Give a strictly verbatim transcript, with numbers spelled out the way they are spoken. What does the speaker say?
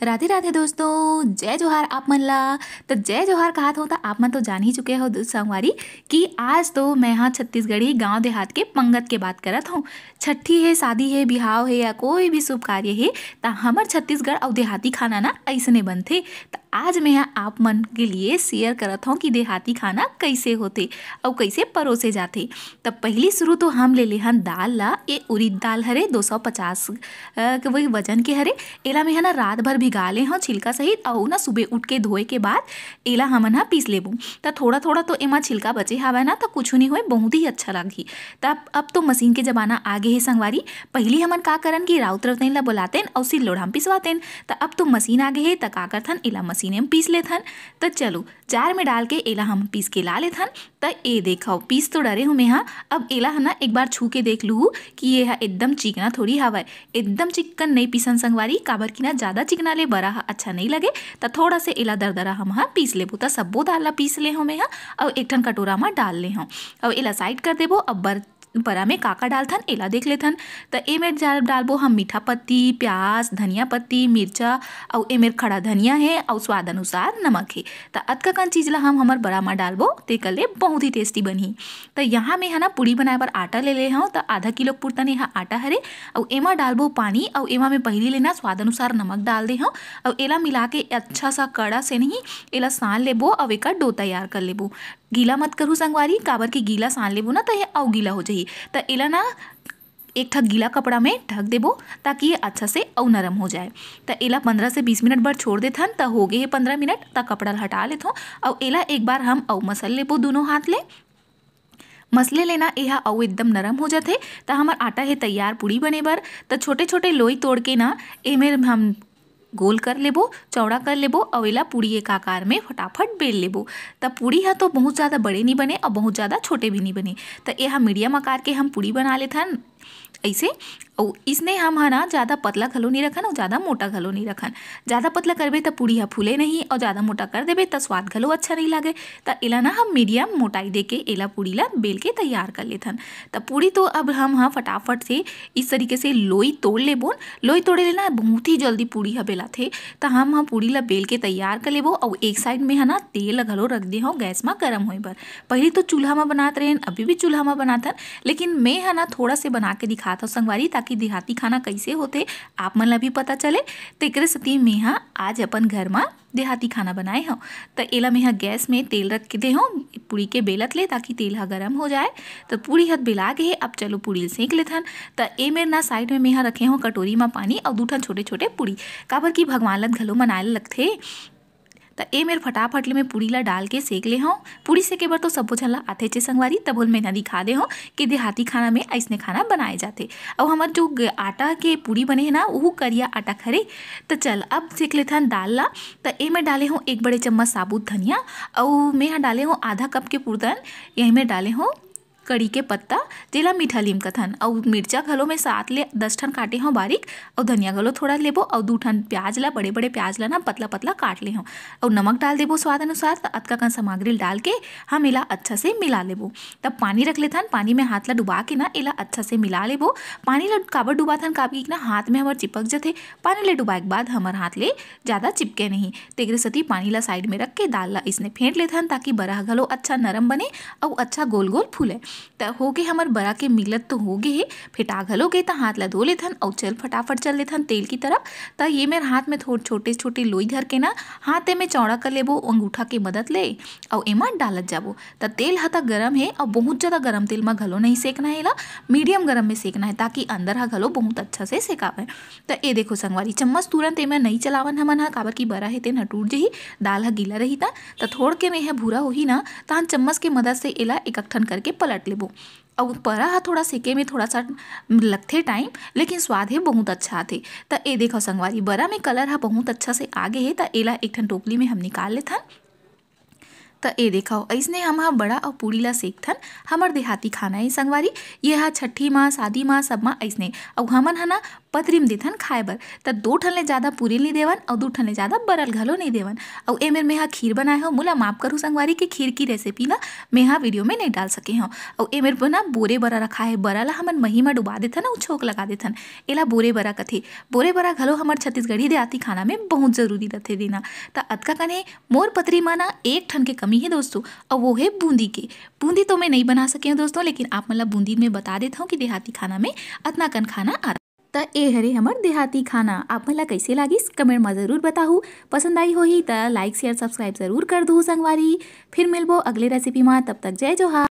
राधे राधे दोस्तों, जय जोहार आप मन ला। त जय जोहार कहत हूँ, त आप मन तो जान ही चुके हो दो संगवारी कि आज तो मैं हा छत्तीसगढ़ी गांव देहात के पंगत के बात करत हूँ। छट्ठी हे, शादी हे, बिहाव हे या कोई भी शुभ कार्य हे, त हमर छत्तीसगढ़ अउ देहाती खाना ना अइसने बनथे। त आज मैं हा आप मन के लिए शेयर करत हूँ कि देहाती खाना कइसे होथे अउ कइसे परोसे जाथे। त पहिली शुरू तो हम ले लेहन दाल ला। ए उरीद दाल हरे, दो सौ पचास अ, के वही वजन के हरे। एला मेंहा ना रात भर भिगा ले हव छिलका सहित, अउ ना सुबह उठ के धोए के बाद एला हमन हा पीस लेबो। त थोड़ा थोड़ा तो एमा छिलका बचे हावय ना, त कुछु नइ होय, बहुत ही अच्छा लागही। त अब, अब तो मशीन के जमाना आ गे हे संगवारी। पहिली हमन का करन कि राउत रतन ला बुलातेन अउ सिल्लोड़हा म पिसवातेन। त अब तो मशीन आ गे हे, त का करथन, एला मशीन म पीस लेथन। त चलो, जार में डाल के एला हम पीस के ला लेथन। त ए देखव, पीस तो डरे हूँ मेंहा। अब एला ह ना एक बार छू के देख लूहू कि ये ह एकदम चिकना थोड़ी हावय। एकदम चिक्कन नइ पीसन संगवारी, काबर कि ना जादा चिकना ले बरा ह अच्छा नइ लगे। त थोड़ा से एला दरदरा हम ह पीस लेबो। त सब्बो दाल ला पीस ले हूँ मेंहा, अउ एक ठन कटोरा म डाल ले हूँ, अउ एला साइड कर देबो। अब बर परा में का का डालथन, एला देख लेथन। त एमेर डाल-, डालबो हम मीठा पत्ती, प्याज, धनिया पत्ती, मिर्चा, अउ एमेर खड़ा धनिया हे, अउ स्वाद अनुसार नमक हे। त अतका कन चीज ला हम हमर बरा म डालबो, तेकर ले बहुत ही टेस्टी बनही। त यहाँ में ह ना पूड़ी बनाए बर आटा ले ले हव। त आधा किलो पुरतन एहा आटा हरे, अउ एमा डालबो पानी, अउ एमा में पहिली ले ना स्वाद अनुसार नमक डाल दे हव, अउ एला मिला के अच्छा सा कड़ा से नहीं, एला सान लेबो, अउ एकर डो तैयार कर लेबो। गीला मत करू संगवारी, काबर कि गीला सान लेबो ना, त ये अउ गीला हो जाही। त एला ना एक ठक गीला कपड़ा में ढक देबो, ताकि ये अच्छा से अउ नरम हो जाए। त एला पंद्रह से बीस मिनट बर छोड़ देथन। त हो गे हे पंद्रह मिनट, त कपड़ा ला हटा लेथों। अउ एला एक बार हम अउ मसल लेबो दोनों हाथ ले। मसले ले ना एहा अउ एकदम नरम हो जाथे। त हमर आटा हे तैयार पूड़ी बने बर। त छोटे छोटे लोई तोड़ के ना एमेर हम गोल कर लेबो, चौड़ा कर लेबो, अउ एला पूड़ी एक आकार में फटाफट बेल लेबो। त पूड़ी ह तो बहुत ज़्यादा बड़े नी बने अउ बहुत ज़्यादा छोटे भी नी बने। त एहा मीडियम आकार के हम पूड़ी बना लेथन अइसे। अउ इसने हम ह ना ज़्यादा पतला घलो नी रखन अउ ज़्यादा मोटा घलो नी रखन। ज़्यादा पतला करबे त पूड़ी ह फूले नहीं, अउ ज़्यादा मोटा कर देबे त स्वाद घलो अच्छा नहीं लागे। त एला ना हम मीडियम मोटाई दे के एला पूड़ी ला बेल के तैयार कर लेथन। त पूड़ी तो अब हम ह फटाफट से इस तरीके से लोई तोड़ लेबोन। लोई तोड़े ले ना बहुत ही जल्दी पूड़ी ह बेलाथे। त हम ह पूड़ी ला बेल के तैयार कर लेबो, अउ एक साइड में ह ना तेल ला घलो रख दे हव गैस म गरम होए बर। पहिली तो चूल्हा म बनात रहेन, अभी भी चूल्हा म बनाथन, लेकिन मैं ह ना थोड़ा से बना के दिखात हव संगवारी, ताकि देहाती खाना कइसे होथे, आप मन ला भी पता चले। तेकरे सेती मैं ह आज अपन घर म देहाती खाना बनाए हव। त एला मैं ह गैस में तेल रख के दे हव पूड़ी के बेलत ले, ताकि तेल ह गरम हो जाए। त पूड़ी ह बेला गे हे, अब चलो पूड़ी ल सेंक लेथन। त ए मेर ना साइड में मैं ह रखे हव कटोरी म पानी अउ दू ठन छोटे-छोटे पूड़ी, काबर कि भगवान ल घलो मनाए ल लगथे। त ए मेर फटाफट ले मैं पूड़ी ला डाल के सेंक ले हव। पूड़ी सेंके बर तो सब्बो झन ला आथे चे संगवारी, तभो ले मैं ना दिखा दे हव कि देहाती खाना में अइसने खाना बनाए जाथे। अउ हमर जो ग-, आटा के पूड़ी बने हे ना, उहू करिया आटा के हरे। त चल, अब सेंक लेथन दाल ला। त ए में डाले हव एक बड़े चम्मच साबुत धनिया, अउ में ह डाले हव आधा कप के पुरतन, यही में डाले हव कड़ी के पत्ता, जेला मीठा लीम कथन, अउ मिर्चा घलो में सात ले दस ठन काटे हव बारीक, अउ धनिया घलो थोड़ा लेबो, अउ दू ठन प्याज ला, बड़े-बड़े प्याज ला ना पतला-पतला काट ले हव, अउ नमक डाल देबो स्वाद अनुसार। त अतका कन सामग्री ल डाल के हम एला अच्छा से मिला लेबो। तब पानी रख लेथन, पानी में हाथ ला डुबा के ना एला अच्छा से मिला लेबो। पानी ला काबर डुबाथन, काबर कि ना हाथ में हमर चिपक जथे। पानी ले डुबाए के बाद हमर हाथ ले ज़्यादा चिपके नहीं, तेकरे सेती पानी ला साइड में रख के दाल ला इसने फेंट लेथन, ताकि बरा ह घलो अच्छा नरम बने अउ अच्छा गोल गोल फूले। त होगे हमर बरा के मिलत तो होगे हे, फेंटा घलो गे, त हाथ ला धो लेथन अउ चल फटाफट चल देथन तेल की तरफ। त ये मेर हाथ में थोड़ छोटे छोटे लोई धर के ना हाथे में चौड़ा कर लेबो अंगूठा के मदद ले, अउ एमा डालत जाबो। त तेल ह त गरम हे अउ बहुत ज़्यादा गरम तेल म घलो नहीं सेकना हे एला, मीडियम गरम में सेकना हे, ताकि अंदर ह घलो बहुत अच्छा से सेकावय। त ए देखो संगवारी, चम्मच तुरंत एमा नइ चलावन हमन ह, काबर कि बरा हे तेन ह टूट जही, दाल ह गीला रही त। त थोड़ के में ह भूरा होही ना, तहन चम्मच के मदद से एला एक एक ठन करके पलट लेबो। अउ बरा ह थोड़ा सेके में थोड़ा सा लगथे टाइम, लेकिन स्वाद हे बहुत अच्छा आथे। त ए देखो संगवारी, बरा में कलर ह बहुत अच्छा से आ गे हे, त एला एक ठन टोकली में हम निकाल लेथन। त ए देखव, अइसने हम ह बड़ा अउ पूड़ी ला सेकथन। हमर देहाती खाना ए संगवारी, ये ह छट्ठी म, शादी म, सब म अइसने। अउ हमन ह ना पतरी म देथन खाए बर। त दो ठन ले जादा पूरी ल नइ देवन अउ दू ठन ले जादा बरा ल घलो नइ देवन। अउ ए मेर मेंहा खीर बनाए हव, मोला माफ करहू संगवारी के खीर की recipe ला मेंहा video में नइ डाल सके हव। अउ ए मेर बना बोरे बरा रखा हे, बरा ला हमन मही म डुबा देथन अउ छोंक लगा देथन, एला बोरे बरा कथे। बोरे बरा घलो हमर छत्तीसगढ़ी देहाती खाना में बहुत जरूरी रथे देना। त अतका कन हे, मोर पतरी म ना एक ठन के कमी हे दोस्तों, अउ वो हे बूंदी के। बूंदी तो मैं नइ बना सके हव दोस्तों, लेकिन आप मन ला बूंदी में बता देत हव कि देहाती खाना में अतना कन खाना आता। त ए हरे हमर देहाती खाना। आप मन ला कइसे लागिस, comment म जरूर बताहू। पसंद आई होही त like, share, subscribe जरूर कर दूहू संगवारी। फिर मिलबो अगले recipe म, तब तक जय जोहार।